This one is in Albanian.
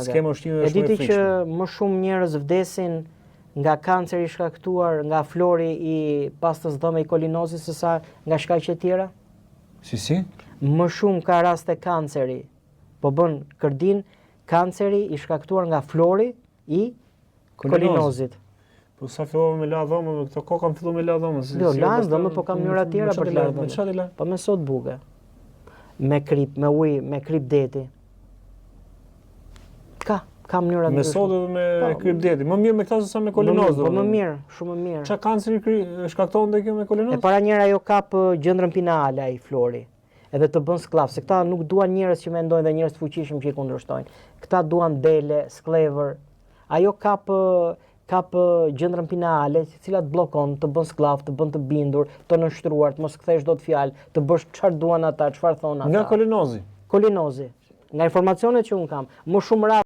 Skema ushqimeve E është më e di ti që frikshme. më shumë njerëz vdesin nga kanceri i shkaktuar nga flori i pastës dhëme i kolinozit se sa nga shkaqe tjera? Si si? Më shumë ka raste kanceri. Po bën kërdin kanceri i shkaktuar nga flori i kolinozit. Po sa fillova me la dhomën, me këto kohë kam filluar me la dhomën. Si, Jo, si lanë pastaj- dhomën, po kam mënyra me tjera çfarë për ti të larë la- Me dhomën. çfarë ti la? Po me sodë buke. Me krip, me ujë, me krip deti. Ka, ka mënyra Me ndryshme. sodë dhe me Po, krip deti. Më mirë me këta se sa me Më kolinoz. mirë, Po më domethënë. mirë, shumë më mirë. Qa kanceri kri- shkakton dhe kjo me E kolinoz? para njëra ajo kap ë, gjendrën pineale ai flori. Edhe të bën skllav, se këta nuk duan njerëz që mendojnë dhe njerëz të fuqishëm që i kundërshtojnë. Këta duan dele, skllevër. Ajo kap ë, kap ë, gjendrën pineale, e cila të bllokon, të bën skllav, të bën të bindur, të nënshtruar, të mos kthesh dot fjalë, të bësh çfarë duan ata, çfarë thonë ata. Nga kolinozi. Kolinozi. Nga informacionet që un kam, më shumë raste.